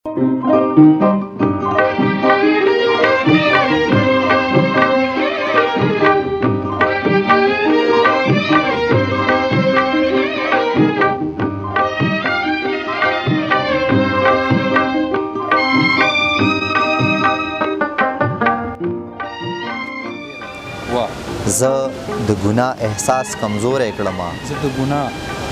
زه د ګناه احساس کمزوری کړم. زه د ګناه.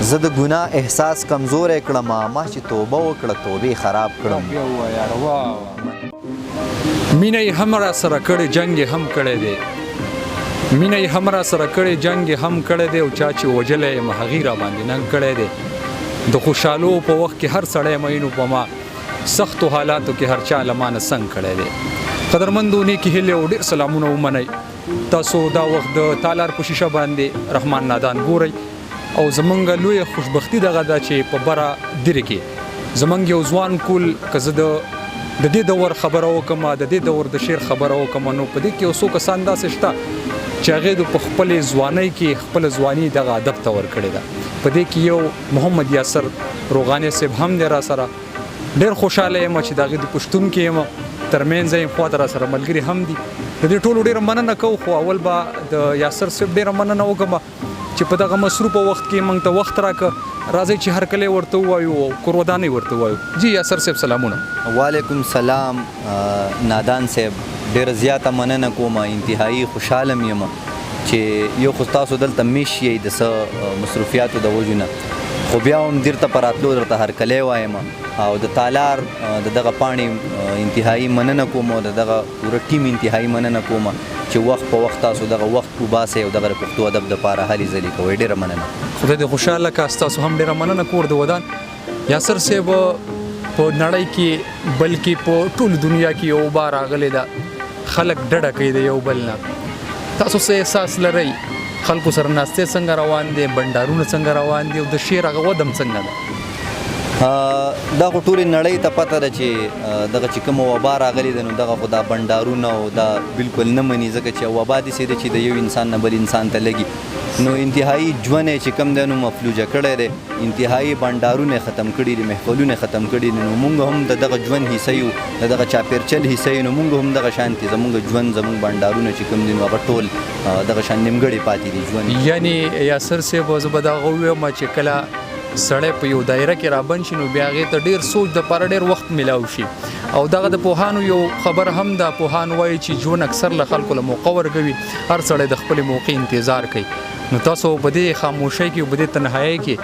زه د ګناه احساس کمزوری کړم، ما چې توبه وکړه توبې خراب کړم. بیا ووایه یاره، واه واه. مینه یې هم را سره کړې جنګ یې هم کړی دی، مینه یې هم را سره کړې جنګ یې هم کړی دی، او چا چې وژلی یم هغې را باندې ننګ کړی دی. د خوشحالو په وخت کې هر سړی مین و په ما، سختو حالاتو کې هر چا له ما نه څنګ کړی دی. قدرمندو نیکې هیلې او ډېر سلامونه ومنئ. تاسو دا وخت د تالار په شیشه باندې رحمان نادان ګورئ، او زمونږ لویه خوشبختی دغه ده چې په بره دیرې کې زمونږ یو ځوان کول، که زه د دې دور خبره وکم، د دې دور د شعر خبره وکم، نو په دې کې یو څو کسان داسې شته چې هغې د په خپلې ځوانۍ کې خپله ځواني دغه ادب ته ورکړې ده. په دې کې یو محمد یاسر روغانی صاحب هم دی را سره. ډېر خوشحاله یم چې د هغې د پښتون کې یم، ترمنځ یم، خواته را سره ملګري هم دي. د دې ټولو ډېره مننه کوو، خو اول به د یاسر صاحب ډېره مننه وکړم چې په دغه مصروف وخت کې موږ ته وخت راکړ. راځئ چې هرکلی ورته ووایو او کورودانۍ ورته ووایو. جی یاسر صاحب سلامونه. وعلیکم سلام نادان صاحب، ډېره زیاته مننه کوم، انتهایی خوشحاله یم چې یو خو تاسو دلته میش یئ د څه مصروفیاتو د وجو نه، خو بیا هم درته په راتلو درته هرکلی وایم، او د تالار د دغه پاڼې انتهایی مننه کوم او د دغه پوره ټیم انتهایی مننه کوم چې وخت په وخت تاسو دغه وخت وباسئ او دغه د پښتو ادب دپاره هلې ځلې کوئ. ډېره مننه. خدای دې خوشحاله کړه، ستاسو هم ډېره مننه، کور دې ودان. یاسر صاحب، په نړۍ کې بلکې په ټول دنیا کې یو وبا راغلې ده، خلک ډډه کوي د یو بل نه. تاسو څه احساس لرئ؟ خلکو سره ناستې څنګه روان دي، بنډارونه څنګه روان دي، او د شعر هغه وده هم څنګه ده؟ دا خو ټولې نړۍ ته پته ده چې دغه چې کومه وبا راغلې ده، نو دغه خو دا بنډارونه او دا بالکل نه مني، ځکه چې وبا داسې ده چې د یو انسان نه بل انسان ته لګي، نو انتهایی ژوند یې چې کوم دی نو مفلوجه کړی دی، انتهایی بنډارونه یې ختم کړي دي، محفلونه یې ختم کړي دي. نو موږ هم د دغه ژوند حصه یو، د دغه چاپېرچل حصه یو، نو موږ هم دغه شانتې زموږ ژوند، زموږ بنډارونه چې کوم دي نو هغه ټول دغه شان نیمګړي پاتې دي ژوند. یعنی یاسر صاحب، زه به دغه ووایم چې کله سړی په یو دایره کې رابند شي نو بیا هغې ته ډېر سوچ دپاره ډېر وخت میلاو شي. او دغه د پوهانو یو خبر هم ده، پوهان وایي چې ژوند اکثر له خلکو له موقع ورکوي، هر سړی د خپلې موقع انتظار کوي. نو تاسو په دې خاموشۍ کې، په دې تنهایۍ کې،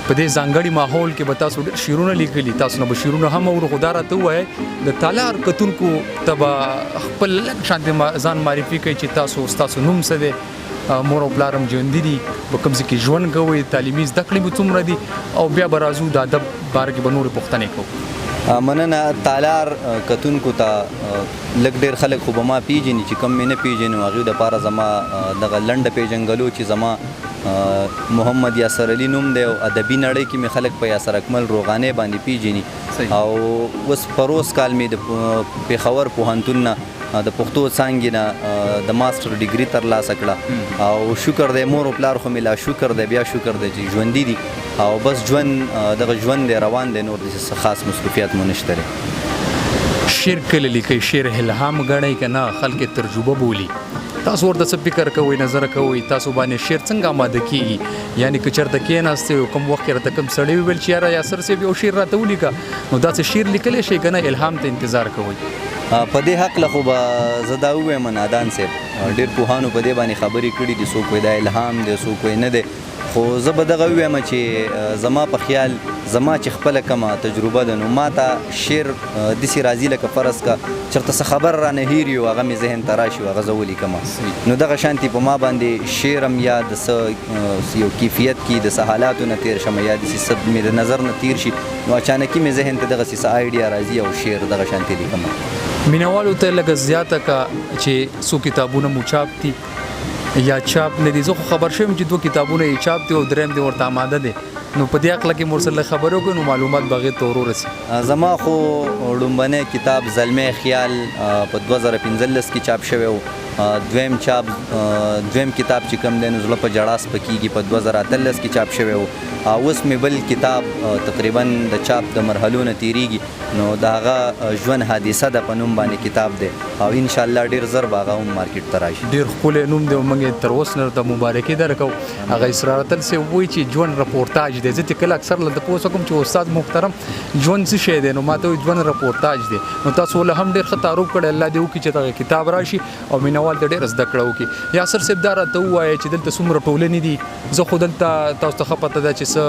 په دې ځانګړي ماحول کې به تاسو ډېر شعرونه لیکلي، تاسو نه به شعرونه هم اورو. خو دا راته ووایئ، د تالار کتونکو ته به خپل لږ شانتې ځان معرفي کوئ چې ستاسو نوم څه دی، مور او پلار هم ژوندي دي، په کوم ځای کې ژوند کوئ، تعلیمي زده کړې مو څومره دي، او بیا به راځو د ادب باره کې به نورې پوښتنې کوو. مننه. تالار کتونکو ته لږ ډېر خلک خو به ما پیژني، چې کوم مې نه پیژني هغوی دپاره زما دغه لنډه پیژنګلو چې زما محمد یاسر علي نوم دی، او ادبي نړۍ کې مې خلک په یاسر اکمل روغانې باندې پیژني. او اوس پروس کال مې د پېښور پوهنتون نه د پښتو څانګې نه د ماستر ډیګري ترلاسه کړه، او شکر دی مور او پلار خو مې لا شکر دی، بیا شکر دی چې ژوندي دي، او بس ژوند دغه ژوند دی روان دی، نور داسې څه خاص مصروفیات مو نشته دی. شعر کله لیکئ؟ شعر الهام ګڼئ که نه خلک یې ترجمه بولي؟ تاسو ورته څه فکر کوئ، نظر کوئ؟ تاسو باندې شعر څنګه آماده کیږي؟ یعنی که چېرته کېناستئ او کوم وخت کې راته کوم سړی وویل چې یاره یاسر صاحب یو شعر راته ولیکه، نو داسې شعر لیکلی شئ که نه الهام ته انتظار کوئ؟ په دې حقله خو به زه دا ووایم نادان صاحب، ډېر پوهانو په دې باندې خبرې کړي دي، څوک وایي دا الهام دی، څوک وایي نه دی، خو زه به دغه ووایم چې زما په خیال، زما چې خپله کومه تجربه ده، نو ما ته شعر داسې راځي لکه فرض که چېرته څه خبره رانه هېر وي او هغه مې ذهن ته راشي او هغه زه ولیکم، نو دغه شانتې په ما باندې شعر هم یا د څه یو کیفیت کې د څه حالاتو نه تېر شم یا داسې څه مې د نظر نه تېر شي، نو اچانکي مې ذهن ته دغسې څه آیډیا راځي او شعر دغه شانتې لیکم. مینهوالو ته لږه زیاته که چې څو کتابونه مو چاپ دي یا چاپ نه دي؟ زه خو خبر شوم چې دوه کتابونه یې چاپ دي او دریم دې ورته آماده دی، نو په دې هکله کې مو ورسره لږ خبرې وکړو نو معلومات به هغې ته ورورسي. زما خو لومبنی کتاب زلمی خیال په 2015 کې چاپ شوی و، دویم چاپ، دویم کتاب چې کوم دی نو زړه په ژړا سپکېږي په 2018 کې چاپ شوی و. اوس مې بل کتاب تقریبا د چاپ د مرحلو نه تېرېږي، نو د هغه ژوند حادثه ده په نوم باندې کتاب دی او ان شاء الله ډېر زر به هغه هم مارکیټ ته راشي. ډېر ښکلی نوم دی، موږ یې تر اوسه نه درته مبارکي درکوو. هغه اسرار اتل صاحب وایي چې ژوند رپورتاج دی. زه چې کله اکثر له تپوس وکړم چې استاد محترم ژوند څه شی دی، نو ما ته وایي ژوند رپورتاج دی. نو تاسو له هم ډېر ښه تعارف کړی، الله دې وکړي چې دغه کتاب راشي او مینوال ته ډېره زده کړه وکړي. یاسر صاحب دا راته ووایه چې دلته څومره ټولنې دي؟ زه خو دلته تاسو ته ښه پته ده چې څه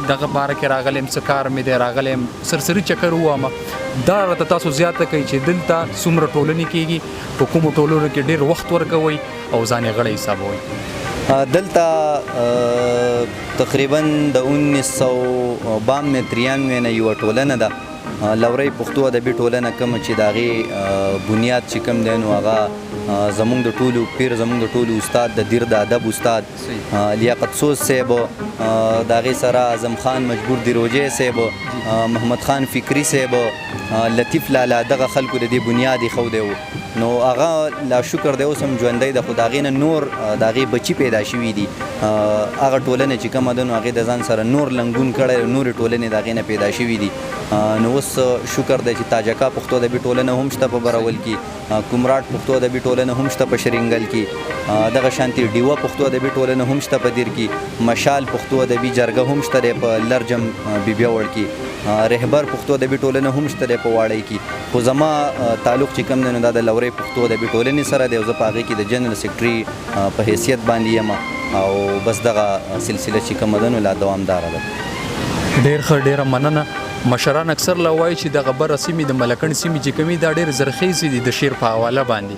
دغه باره کې راغلی یم، څه کار مې دی راغلی یم، سرسري چکر ووامه. دا راته تاسو زیاته کړئ چې دلته څومره ټولنې کېږي، په کومو ټولنو کې ډېر وخت ورکوئ او ځان یې غړی حسابوئ؟ دلته تقریبا د 1992 93 نه یوه ټولنه ده، لورۍ پښتو ادبي ټولنه، کومه چې د هغې بنیاد چې کوم دی نو هغه زمونږ د ټولو پیر، زمونږ د ټولو استاد، د دیر د ادب استاد لیاقت سوز صاحب، د هغې سره اعظم خان مجبور دیروجی صاحب، محمد خان فکري صاحب، لطیف لالا، دغه خلکو د دې بنیاد ایښودی و. نو هغه لا شکر دی اوس هم ژوندی ده، خو د هغې نه نور د هغې بچي پیدا شوي دي. هغه ټولنه چې کومه ده نو هغې د ځان سره نور لنګون کړی، نورې ټولنې د هغې نه پیدا شوي دي. نو اوس شکر دی چې تاجکا پښتو ادبي ټولنه هم شته په برول کې، کومراټ پښتو ادبي ټولنه هم شته په شرنګل کې، دغه شانتې ډیوه پښتو ادبي ټولنه هم شته په دیر کې، مشال پښتو ادبي جرګه هم شته دی په لرجم بیبیوړ کې، رهبر پښتو ادبي ټولنه هم شته دی په واړۍ کې. خو زما تعلق چې کوم دی نو دا د لورۍ پښتو ادبي ټولنې سره دی او زه په هغې کې د جنرال سیکرټري په حیثیت باندې یم او بس دغه سلسله چې کومه ده نو لا دوامداره ده. ډېر ښه، ډېره مننه. مشران اکثر لا وایي چې دغه بره سیمې د ملکڼ سیمې چې کومې دا ډېر زرخیزې دي د شعر په حواله باندې.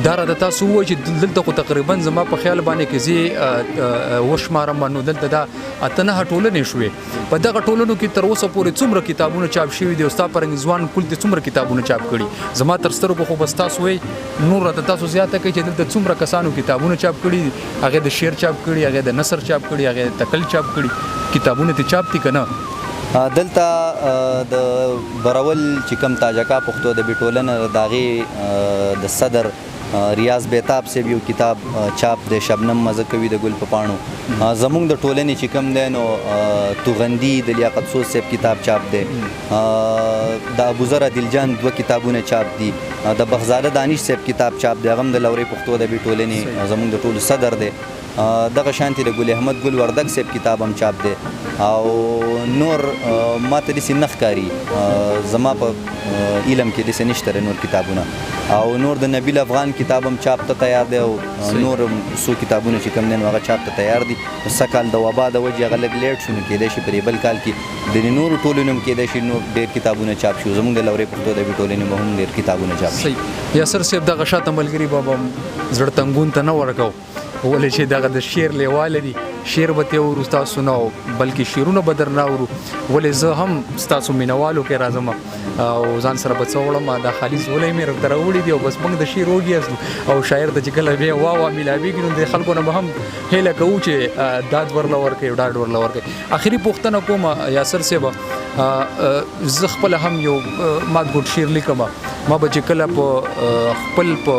دا راته تاسو ووایئ چې دلته خو تقریبا زما په خیال باندې که زه وشمارم نو دلته دا اته نهه ټولنې شوې. په دغه ټولنو کې تر اوسه پورې څومره کتابونه چاپ شوي دي او ستا په رنګ ځوان کل دې څومره کتابونه چاپ کړي؟ زما تر سترګو خو بس تاسو وایئ، نور راته تاسو زیاته کړئ چې دلته څومره کسانو کتابونه چاپ کړي دي، هغې د شعر چاپ کړي، هغې د نثر چاپ کړي، هغې د تکل چاپ کړي، کتابونه دې چاپ دي که نه؟ دلته د برول چې کوم تاجکا پښتو ادبي ټولنه ده، د هغې د صدر ریاض بیتاب صاحب یو کتاب چاپ دی، شبنم مزه کوي د ګل په پاڼو. زمونږ د ټولنې چې کوم دی نو توغندي د لیاقت سوز صاحب کتاب چاپ دی، د ابوذر عادل جان دوه کتابونه چاپ دي، د بخزاده دانش صاحب کتاب چاپ دی، هغه هم د لورۍ پښتو ادبي ټولنې زمونږ د ټولو صدر دی. دغه شانتې د ګل احمد ګل وردګ صاحب کتاب هم چاپ دی او نور ما ته داسې نه ښکاري، زما په علم کې داسې نشته دی نور کتابونه. او نور د نبیل افغان کتاب هم چاپ ته تیار دی او نور څو کتابونه چې کوم دی نو هغه چاپ ته تیار دي. سږ کال د وبا د وجې هغه لږ لیټ شو، نو کېدای شي په دې بل کال کې د دې نورو ټولنو هم کېدای شي نور ډېر کتابونه چاپ شي. زموږ د لورې پښتو ادبي ټولنې به هم ډېر کتابونه چاپ شي. صحیح. یاسر صاحب دغه شاته ملګري به هم زړه تنګون ته نه ورکوو، ولې چې دغه د شعر لیواله دي، شعر به ترې اورو ستاسو نه، بلکې شعرونه به درنه اورو. ولې زه هم ستاسو مینوالو کې راځم او ځان سره به څه وړم، دا خالي ځولۍ مې راته راوړي دي او بس موږ د شعر وږي یاستو. او شاعر ته چې کله بیا وا وا میلاویږي نو د خلکو نه به هم هیله کوو چې داد ورله ورکوي او ډاډ ورله ورکوي. اخري پوښتنه کوم یاسر صاحب، زه خپله هم یو مات ګوټ شعر لیکم. ما به چې کله په خپل په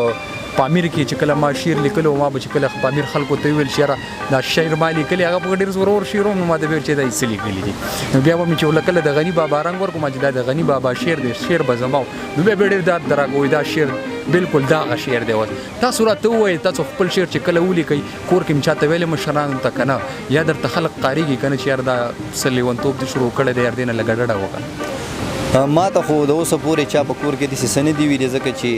پامیر کې چې کله ما شعر لیکلو، ما به چې کله پامیر خلکو ته وویل چې یاره دا شعر ما لیکلی، هغه به ډېر زورور شعر و، نو ما ته به ویل چې دا یې څه لیکلي دي. نو بیا به مې چې کله د غني بابا رنګ ورکړو، ما چې دا د غني بابا شعر دی، شعر به زما و، نو بیا به ډېر داد راکوي، دا شعر بالکل دغه شعر دی. اوس تاسو راته ووایئ، تاسو خپل شعر چې کله ولیکئ کور کې مې چاته ویلې مشرانو ته که نه، یا درته خلک قاریږي که نه چې یاره دا څه لیونتوب دې شروع کړی دی، یار دې نه لږه ډډه وکړه؟ ما ته خو د اوسه پورې چا په کور کې داسې څه نه دي ویلي، ځکه چې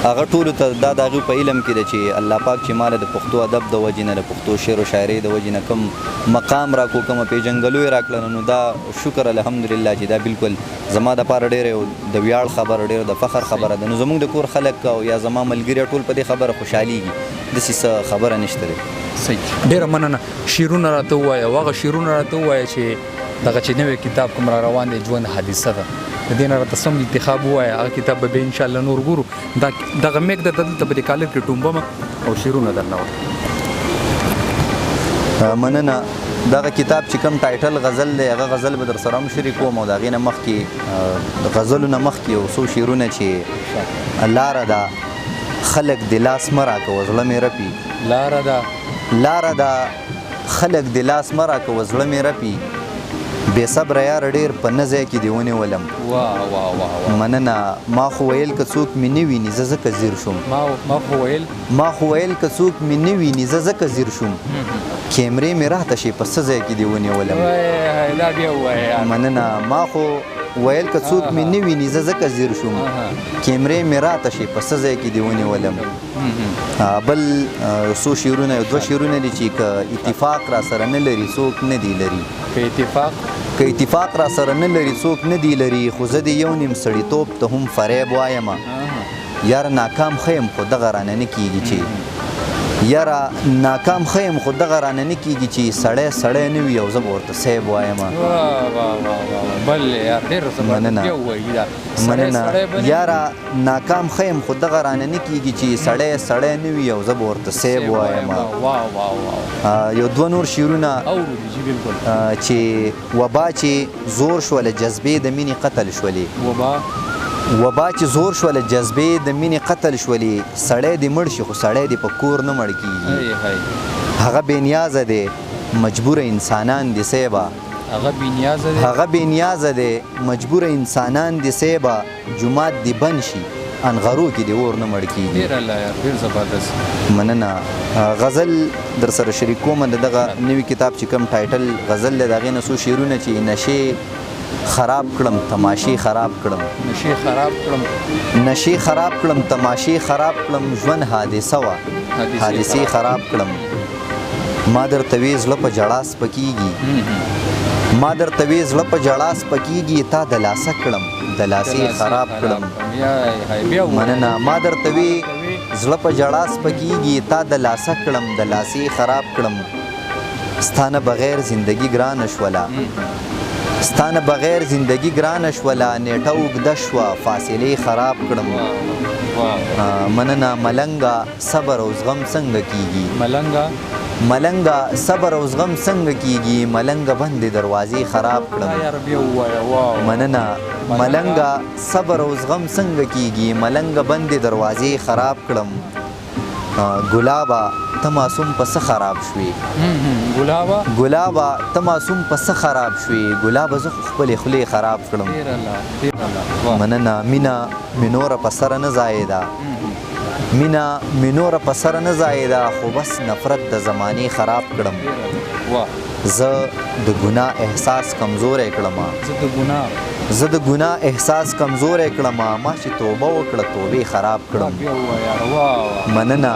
هغه ټولو ته دا د هغوی په علم کې ده چې الله پاک چې ماله د پښتو ادب د وجې نه، د پښتو شعر و شاعرۍ د وجې نه کوم مقام راکړو، کومه پېژندګلو یې راکړله، نو دا شکر الحمدلله چې دا بالکل زما دپاره ډېره یو د ویاړ خبره، ډېره د فخر خبره ده. نو زموږ د کور خلک او یا زما ملګري ټول په دې خبره خوشحالېږي، داسې څه خبره نشته دی. صحیح، ډېره مننه. شعرونه راته ووایه، او هغه شعرونه راته ووایه چې دغه چې نوی کتاب کوم را روان دی، ژوند حادثه ده، د دې نه راته سم انتخاب ووایه. هغه کتاب به بیا انشاءالله نور ګورو. دغه میک درته دلته په دې کالر کې ټومبم او شعرونه درنه وایم. مننه. دغه کتاب چې کوم title غزل دی، هغه غزل به در سره هم شریکوم، او د هغې نه مخکې، د غزلو نه مخکې یو څو شعرونه چې لاره ده خلک د لاس مه راکوه زړه مې رپي. لاره ده، لاره ده خلک د لاس مه راکوه زړه مې رپي، بې صبره یاره ډېر په نه ځای کې دې ونیولم. واه واه واه واه. مننه. ما خو ویل که څوک مې نه ویني زه ځکه ځیر شوم. ما خو ویل، ما خو ویل که څوک مې نه ویني زه ځکه ځیر شوم، کیمرې مې راته شي په څه ځای کې دې ونیولم. دا بیا ووایه. مننه. ما خو ویل که څوک مې نه ویني زه ځکه ځیر شوم، کیمرې مې راته شي په څه ځای کې دې ونیولم. بل څو شعرونه، یو دوه شعرونه دي چې که اتفاق را سره نه لري څوک نه دی لري. که اتفاق، که اتفاق را سره نه لري څوک نه دی لري، خو زه دې یو نیم سړیتوب ته هم فریب وایم. یاره ناکام ښه یم خو دغه رانه نه کېږي چې، یاره ناکام ښه یم خو دغه رانه نه کېږي چې سړی سړی نه وي او زه به ورته صیب وایم. بل یار ډېر مننه. مننه. یاره ناکام ښه یم خو دغه رانه نه کېږي چې سړی سړی نه وي او زه به ورته صیب وایم. یو دوه نور شعرونه چې وبا چې زور شوله جذبې د مینې قتل شولې. وبا چې زور شوله جذبې د مینې قتل شولې، سړی دې مړ شي خو سړی دې په کور نه مړ کېږي. هغه بې نیازه دی مجبوره انسانان دي صیبه. هغه بې نیازه دی، هغه بې نیازه دی مجبوره انسانان دي صیبه، جومات دې بند شي انغرو کې دې اور نه مړ کېږي. ډېر الله یار، ډېر زبردست. مننه. غزل در سره شریک کوم. د دغه نوي کتاب چې کوم title غزل دی، د هغې نه څو شعرونه چې نشې خراب کړم تماشې خراب کړم. نشې خراب کړم، نشې خراب کړم تماشې خراب کړم، ژوند حادثه وه حادثې خراب کړم. ما درته وې زړه په ژړا سپکېږي، ما درته وې زړه په ژړا سپکېږي، تا دلاسه کړم دلاسې خراب کړم. مننه. ما درته وې زړه په ژړا سپکېږي، تا دلاسه کړم دلاسې خراب کړم، ستا نه بغیر زندګي ګرانه شوله، ستا نه بغیر زندګي ګرانه شوله، نیټه اوږده شوه فاصلې خراب کړم. مننه. ملنګه صبر او زغم څنګه کیږي؟ ملنګه، ملنګه صبر او زغم څنګه کیږي؟ ملنګه بندې دروازې خراب کړم. مننه. ملنګه صبر او زغم څنګه کیږي؟ ملنګه بندې دروازې خراب کړم. ګلابه ته معصوم په څه خراب شوې؟ ګلابه، ګلابه ته معصوم په څه خراب شوې؟ ګلابه زه خو خپلې خولې خراب کړم. مننه. مینه مې نوره په سره نه ځایېده، مینه مې نوره په سره نه ځایېده، خو بس نفرت د زمانې خراب کړم. زه د ګناه احساس کمزوری کړم، زه د ګناه احساس کمزوری کړم، ما چې توبه وکړه توبې خراب کړم. مننه.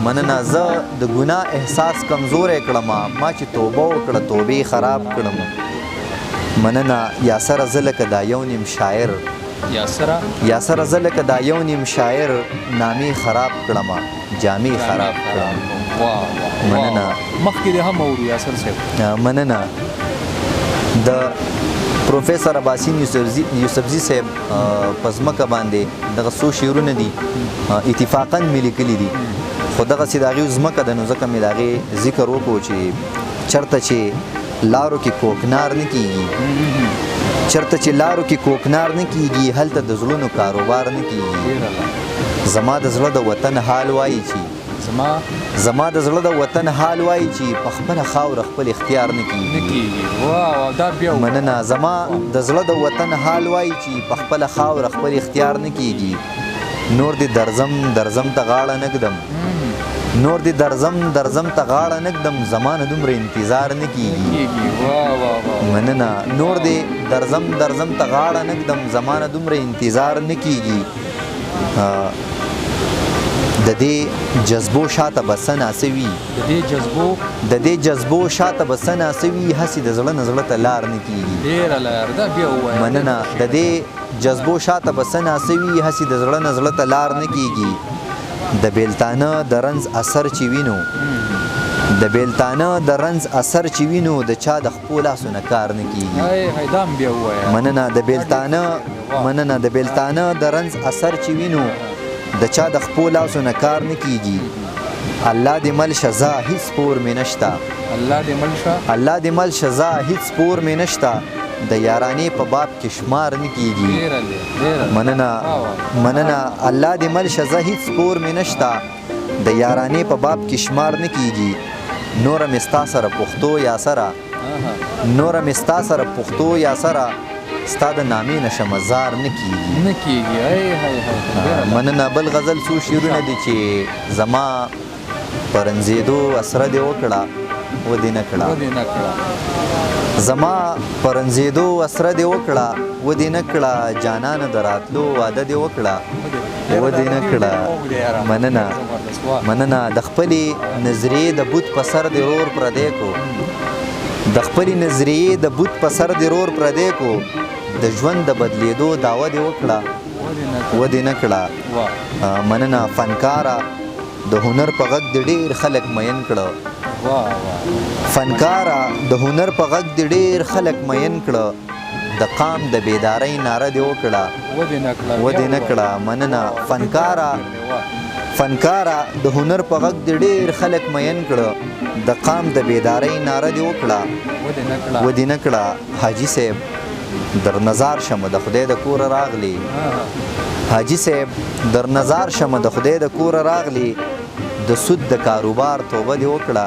مننه. زه د ګناه احساس کمزوری کړم، ما چې توبه وکړه توبې خراب کړم. مننه. یاسره زه لکه دا یو نیم شاعر، یاسره زه لکه دا یو نیم شاعر، نامې خراب کړم جامې خراب کړم. مننه. مخکې دې هم اورو یاسر صاحب. مننه. د پروفیسور عباسین یوسفزي صاحب په ځمکه باندې دغه څو شعرونه دي، اتفاقاً مې لیکلي دي، خو دغسې د هغې ځمکه ده، نو ځکه مې د هغې ذکر وکړو چې چېرته چې لارو کې کوکنار نه کېږي، چېرته چې لارو کې کوکنار نه کېږي، هلته د زړونو کاروبار نه کېږي. زما د زړه د وطن حال وایي چې، زما د زړه د وطن حال وایي چې په خپله خاوره خپل اختیار نه کېږي. مننه. زما د زړه د وطن حال وایي چې په خپله خاوره خپل اختیار نه کېږي. نور دې درځم درځم ته غاړه نه ږدم، نور دې درځم درځم ته غاړه نه ږدم، زما نه دومره انتظار نه کېږي. مننه. نور دې درځم درځم ته غاړه نه ږدم، زما نه دومره انتظار نه کېږي. د دې جذبو شاته به څه ناڅه وي، د دې جذبو شاته به څه ناڅه وي، هسې د زړه نه زړه ته لار نه کېږي. مننه. د دې جذبو شاته به څه ناڅه وي، هسې د زړه نه زړه ته لار نه کېږي. د بیلتانه د رنځ اثر چې وینو، د بیلتانه د رنځ اثر چې وینو، د چا د خپو لاسو نه کار نه کېږي. مننه. د بیلتانه، مننه. د بیلتانه د رنځ اثر چې وینو، د چا د خپو لاسو نه کار نه کېږي. الله دې مل شه ځه هیڅ پور مې نشته. الله دې مل شه. الله دې مل شه ځه هیڅ پور مې نشته، د یارانې په باب کې شمار نه کیږي. مننه مننه. الله دې مل شه ځه هیڅ پور مې نشته، د یارانې په باب کې شمار نه کیږي. نوره مې ستا سره پښتو یا سره، نوره مې ستا سره پښتو یا سره، ستا د نامې نه شمه زار نه کیږي. نه کیږي. مننه. بل غزل څو شعرونه دي چې زما په رنځېدو اسره دې وکړه ودې نه کړه. زما په رنځېدو اسره دې وکړه ودې نه کړه، جانانه د راتلو واده دې وکړه ودې نه کړه. مننه مننه. د خپلې نظریې د بت په سر دې رور پردی کو، د خپلې نظریې د بت په سر دې رور پردی کو، د ژوند د بدلېدو دعوه دې وکړه ودې نه کړه. مننه. فنکاره د هنر په غږ دې ډېر خلک مین کړه، فنکاره د هنر په غږ دې ډېر خلک مین کړه، د قام د بیدارۍ ناره دې وکړه ودې نه کړه. مننه. فنکاره فنکاره د هنر په غږ دې ډېر خلک مین کړه، د قام د بیدارۍ ناره دې وکړه ودې نه کړه. حاجي صاحب در نظار شمه د خدای د کوره راغلی، حاجي صاحب در نظار شمه د خدای د کوره راغلی، د سود د کاروبار توبه دې وکړه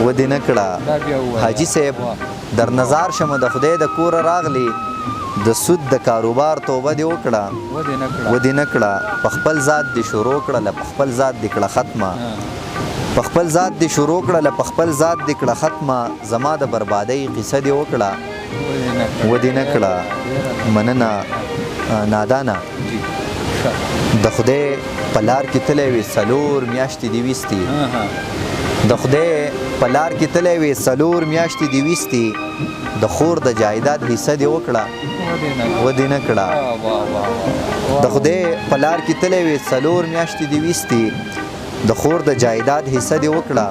ودې نه کړه. حاجي صاحب در نظار شمه د خدای د کوره راغلی، د سود د کاروبار توبه دې وکړه ودې نه کړه. په خپل ذات دې شروع کړله په خپل ذات دې کړه ختمه، په خپل ذات دې شروع کړله په خپل ذات دې کړه ختمه، زما د بربادۍ قصه دې وکړه ودې نه کړه. مننه. نادانه د خدای په لار کې تللی وې څلور میاشتې دې ویستي، د خدای په لار کې تللی وې څلور میاشتې دې ویستي، د خور د جایداد حصه دې وکړه ودې نه کړه. د خدای په لار کې تللی وې څلور میاشتې دې ویستي، د خور د جایداد حصه دې وکړه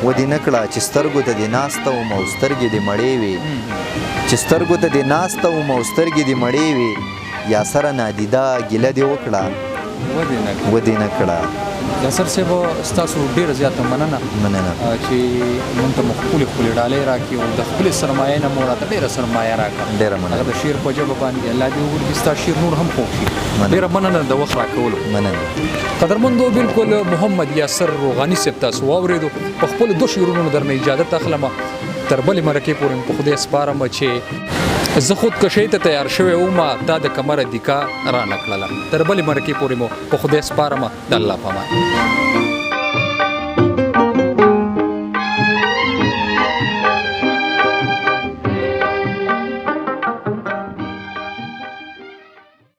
ودې نه کړه. چې سترګو ته دې ناسته وم او سترګې دې مړې وې، چې سترګو ته دې ناسته وم او سترګې دې مړې وې، یا سره نادیده ګیله دې وکړه ودې نه کړه. یاسر صاحب ستاسو ډېره زیاته مننه. مننه چې مونږ ته مو ښکلې ښکلې ډالۍ راکړې او د خپلې سرمایې نه مو راته ډېره سرمایه راکړه. ډېره مننه. هغه د شعر په ژبه باندې الله دې وکړي چې ستا شعر نور هم خوښ شي. ډېره مننه د وخت راکولو. مننه. قدرمندو بالکل محمد یاسر روغاني صاحب تاسو واورېدو. په خپلو دوه شعرونو درنه اجازت اخلم، تر بلې مرکې پورې په خدای سپارم چې زه خودکشۍ ته تیار شوی وم، تا د کمره دیکا رانه کړله. تر بلې مرکې پورې مو په خدای سپارم، د الله په امان.